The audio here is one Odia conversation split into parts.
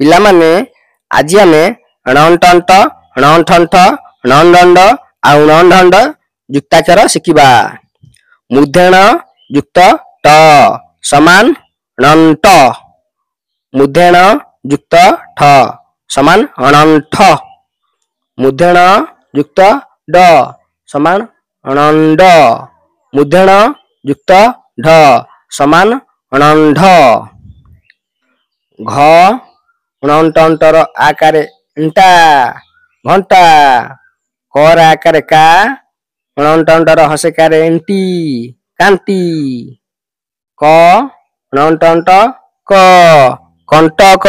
ପିଲାମାନେ, ଆଜି ଆମେ ଣ ଟ ଣ୍ଟ, ଣ ଠ ଣ୍ଠ, ଣ ଣ୍ଡ ଣ୍ଡ ଆଉ ଣ ଢ ଢ ଯୁକ୍ତାକ୍ଷର ଶିଖିବା। ମୂର୍ଦ୍ଧେଣ ଯୁକ୍ତ ଟ ସମାନ ଣଣ୍ଟ। ମୂର୍ଦ୍ଧେଣ ଯୁକ୍ତ ଠ ସମାନ ଅଣଣ୍ଠ। ମୂର୍ଦ୍ଧେଣ ଯୁକ୍ତ ଡ ସମାନ ଅଣଣ୍ଡ। ମୂର୍ଦ୍ଧେଣ ଯୁକ୍ତ ଢ ସମାନ ଅଣଣ୍ଢ। ଘ ଣଣ୍ଟଣ୍ଟର ଆକାରେ ଣ୍ଟା, ଘଣ୍ଟା। କର ଆକାରେ କା, ଣଣ୍ଟଣ୍ଟର ହସେକାରେ ଣ୍ଟି, କାନ୍ତି। କ ଣଣ୍ଟଣ୍ଟ କ, କଣ୍ଟକ।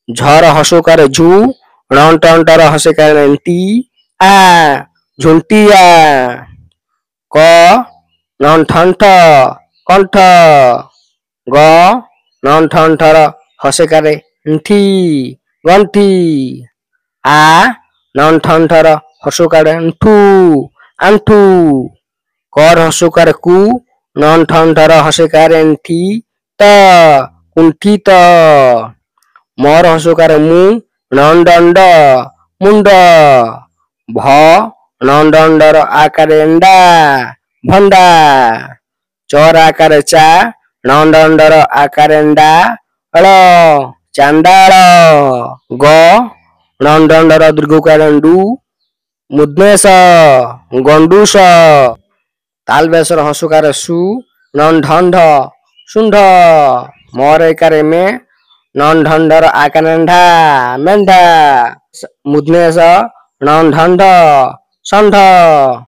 ଝର ହସୁକାରେ ଝୁ, ଣଣ୍ଟଣ୍ଟର ହସେକାରେ ଣ୍ଟି ଆ, ଝୁଣ୍ଟିଆ। କ ଣଣ୍ଠଣ୍ଠ, କଣ୍ଠ। ଗ ଣଣ୍ଠଣ୍ଠର ହସେକାରେ ଣ୍ଠି, ଗଣ୍ଠି। ଆ ଣଣ୍ଠଣ୍ଠର ହସୁକାରେ ଣ୍ଠୁ, ଆଣ୍ଠୁ। କର ହସୁକାରେ କୁ, ଣଣ୍ଠଣ୍ଠର ହସେକାରେ ଣ୍ଠି ତ, କୁଣ୍ଠିତ। ମର ହସୁକାରେ ମୁ, ଣଣ୍ଡଣ୍ଡ, ମୁଣ୍ଡ। ଭ ଣଣ୍ଡଣ୍ଡର ଆକାରେ ଣ୍ଡା, ଭଣ୍ଡା। ଚର ଆକାରେ ଚା, ଣଣ୍ଡଣ୍ଡର ଆକାରେ ଣ୍ଡା ଳ, ଚାଣ୍ଡାଳ। ଗ ଣଣ୍ଡଣ୍ଡର ଦୀର୍ଘକାର ଣ୍ଡୁ, ମୁଦ୍ନେଶ, ଗଣ୍ଡୁଷ। ତାଲବେଶର ହସୁକାର ସୁ, ଣଣ୍ଢଣ୍ଢ, ଶୁଣ୍ଢ। ମର ଏକାରେ ମେ, ଣଣ୍ଢଣ୍ଡର ଆକାରେ ଣ୍ଢା, ମେଣ୍ଢା। ମୁଦ୍ନେଶ ଣଣ୍ଢଣ୍ଢ, ଷଣ୍ଢ।